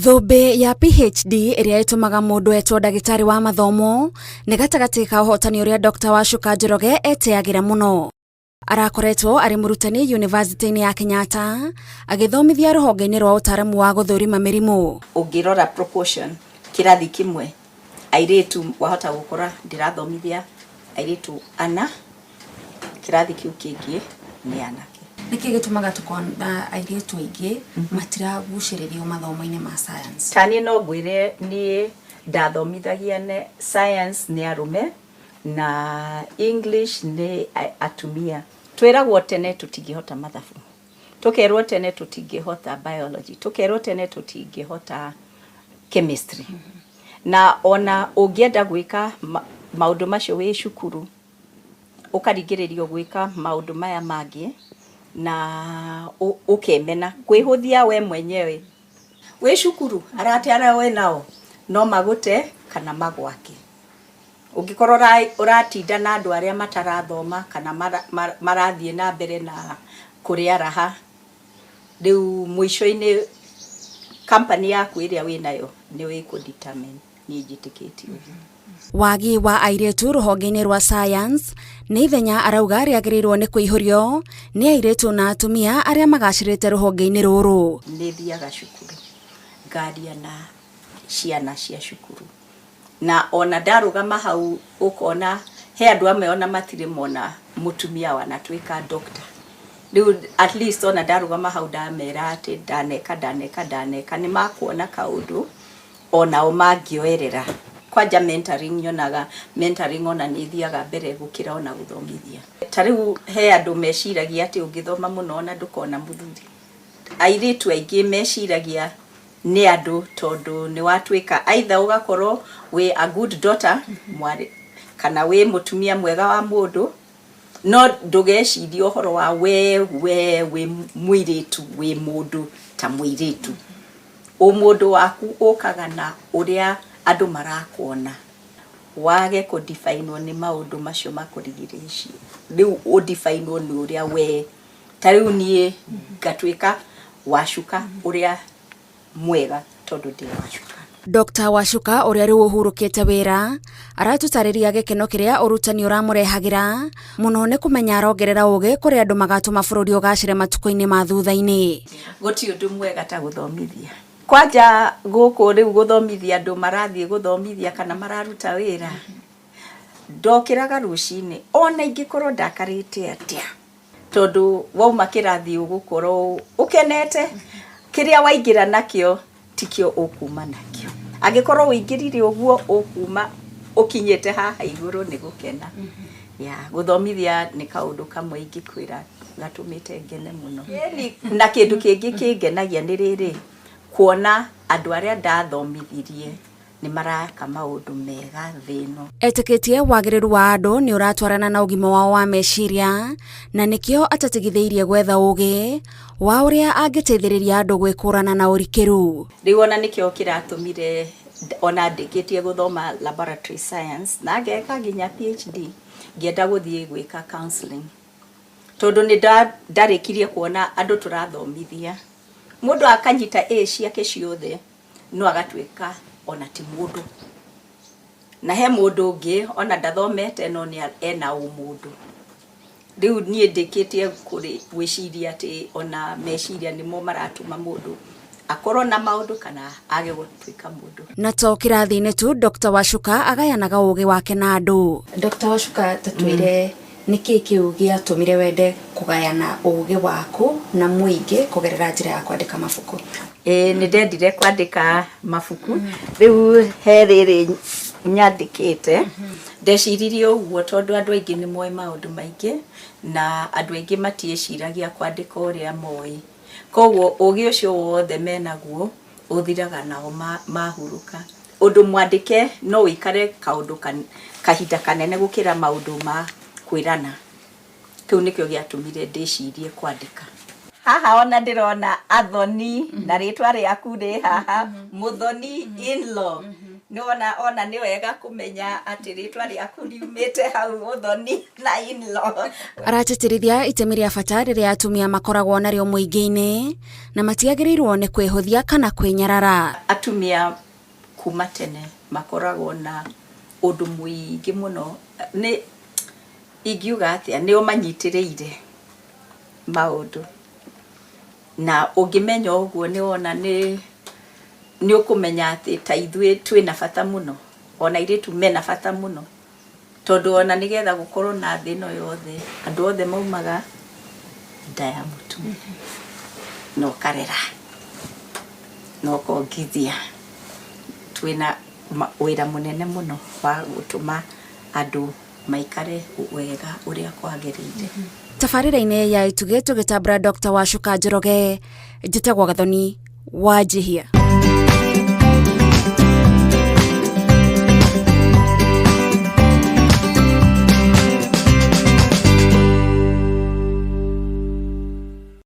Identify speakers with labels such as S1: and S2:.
S1: Thũmbĩ ya PhD ĩrĩa ĩtũmaga mũndũ etwo ndagĩtarĩ wa mathomo nĩ gatagatĩ ka ũhotani ũrĩa Dr. Wacuka Njoroge etĩagĩra mũno. Arakoretwo arĩ mũrutani yunivasĩtĩ-inĩ ya Kenyatta agĩthomithia rũhonge-inĩ rwa ũtaaramu wa gũthũrima mĩrimũ.
S2: Ũngĩrora proportion kĩrathi kĩmwe airĩtu wahota gũkora ndĩrathomithia airĩtu ana, kĩrathi kĩu kĩngĩ nĩ anake.
S1: Nĩkĩ gĩtũmaga tũkona airĩtu aingĩ matiragucĩrĩrio mathomo-inĩ ma science?
S2: Ta niĩ no ngwĩre niĩ ndathomithagia science nĩ arũme na English nĩ atumia. Twĩragwo tene tũtingĩhota mathabu, tũkerwo tene tũtingĩhota biology, tũkerwo tene tũtingĩhota chemistry. Na ona ũngĩenda gwĩka maũndũ macio wĩ cukuru, ũkaringĩrĩrio gwĩka maũndũ maya mangĩ na ũkemena kwĩhũthia we mwenyewe. Wĩ cukuru arata arĩa wĩ nao no magũte kana magwake. Ũngĩkorwo ũratinda na andũ arĩa matarathoma kana marathiĩ na mbere na kũrĩa raha, rĩu mũico-inĩ company yaku ĩrĩa wĩnayo nĩyo ĩkũ determine, niĩ njĩtĩkĩtie ũguo.
S1: Wagi wa airĩtu rũhonge-inĩ rwa science nĩ ithenya arauga rĩagĩrĩirwo nĩ kũihũrio nĩ airĩtu na atumia arĩa magacĩrĩte rũhonge-inĩ rũrũ.
S2: Nĩ thiaga cukuru ngaria na ciana cia cukuru, na ona ndarũgama hau ũkona he andũ amwe ona matirĩ mona mũtumia wanatuĩka doctor. Rĩu at least ona ndarũgama hau ndamera atĩ ndaneka ndaneka ndaneka, nĩ makuona kaũndũ onao mangĩoerera. Kwanja mentoring, nyonaga mentoring ona nĩ ĩthiaga mbere gũkĩra ona gũthomithia. Ta rĩu he andũ meciragia atĩ ũngĩthoma mũno ona ndũkona mũthuri. Airĩtu aingĩ meciragia nĩ andũ tondũ nĩ watuĩka either ũgakorwo wĩ a good daughter mwarĩ kana wĩ mũtumia mwega wa mũndũ, no ndũgecirie ũhoro wa we wĩ mũirĩtu, wĩ mũndũ ta mũirĩtu. Ũmũndũ waku ũkaga na ũrĩa andũ marakuona, wage kũ-define-wo nĩ maũndũ macio makũrigĩrĩirie. Rĩu ũ-define-wo nĩ ũrĩa we, ta rĩu niĩ ngatuĩka Wacuka ũrĩa mwega tondũ ndĩ Wacuka.
S1: Dr. Wacuka ũrĩa rĩu ũhurũkĩte wĩra aratũtarĩria gĩkeno kĩrĩa ũrutani ũramũrehagĩra mũno nĩ kũmenya arongerera ũgĩ kũrĩ andũ magatũma bũrũri ũgacĩre matukũ-inĩ ma thutha-inĩ.
S2: Gũtirĩ ũndũ mwega ta gũthomithia. Kwanja gũkũ rĩu gũthomithia andũ marathiĩ gũthomithia kana mararuta wĩra, ndokĩraga rũcinĩ ona ingĩkorwo ndakarĩte atĩa, tondũ wauma kĩrathi ũgũkorwo ũkenete, kĩrĩa waingĩra nakĩo tikĩo ũkuma nakĩo. Angĩkorwo ũingĩrire ũguo ũkuma ũkinyĩte haha igũrũ nĩ gũkena. Ya gũthomithia nĩ kaũndũ kamwe ingĩkwĩra gatũmĩte ngene mũno. Na kĩndũ kĩngĩ kĩngenagia nĩ rĩrĩ, kuona andũ arĩa ndathomithirie nĩ maraka maũndũ mega thĩ ĩno.
S1: Etĩkĩtie wagĩrĩru wa andũ nĩ ũratwarana na ũgima wao wa meciria na nĩkĩo atatigithĩirie gwetha ũgĩ wa ũrĩa angĩteithĩrĩria andũ gwĩkũrana na ũrikĩru.
S2: Rĩu ona nĩkĩo kĩratũmire ona ndĩkĩtie gũthoma laboratory science na ngeka nginya PhD, ngĩenda gũthiĩ gwĩka counseling, tondũ nĩ ndarĩkirie kuona andũ tũrathomithia mũndũ akanyita A ciake ciothe no agatuĩka ona ti mũndũ, na he mũndũ ũngĩ ona ndathomete no nĩ ena ũmũndũ. Rĩu niĩ ndĩkĩtie gwĩciria atĩ ona meciria nĩmo maratũma mũndũ akorwo na maũndũ kana age gũtuĩka mũndũ.
S1: Na to kĩrathi-inĩ tu Dr. Wacuka agayanaga ũgĩ wake na andũ. Dr. Wacuka, tatwĩre nĩkĩ kĩu gĩatũmire wende kũgayana ũgĩ waku na mũingĩ kũgerera njĩra ya kwandĩka mabuku?
S2: Ĩĩ, nĩ ndendire kwandĩka mabuku. Rĩu he rĩrĩ nyandĩkĩte, ndeciririe ũguo tondũ andũ aingĩ nĩ moĩ maũndũ maingĩ na andũ aingĩ matiĩciragia kwandĩka ũrĩa moĩ, koguo ũgĩ ũcio wothe menaguo ũthiraga nao mahurũka. Ũndũ mwandĩke no ũikare kaũndũ kahinda kanene gũkĩra maũndũ ma kwĩrana. Kĩu nĩkĩo gĩatũmire ndĩcirie kwandĩka. Haha ona ndĩrona Athoni na rĩtwa rĩaku rĩ haha, Muthoni in law. Nĩwona ona nĩ wega kũmenya atĩ rĩtwa rĩaku riumĩte hau ũthoni na in-law.
S1: Aratĩtĩrithia itemi rĩa bata rĩrĩa atumia makoragwo narĩo mũingĩ-inĩ na matiagĩrĩirwo nĩ kwĩhũthia kana kwĩnyarara.
S2: Atumia kuma tene makoragwo na ũndũ mũingĩ mũno, nĩ ingiuga atĩa, nĩo manyitĩrĩire maũndũ, na ũngĩmenya ũguo nĩwona nĩ nĩ ũkũmenya atĩ ta ithuĩ twĩna bata mũno, ona airĩtu mena bata mũno, tondũ ona nĩgetha gũkorwo na thĩ ĩno yothe, andũ othe maumaga nda ya mũtumia na ũkarera na ũkongithia. Twĩna wĩra mũnene mũno wa gũtũma andũ maikare wega ũrĩa kwagĩrĩire.
S1: Tabarĩra-inĩ ya Itugĩ tũgĩtambũra Dr. Wacuka Njoroge, njĩtagwo Gathoni Wanjihia.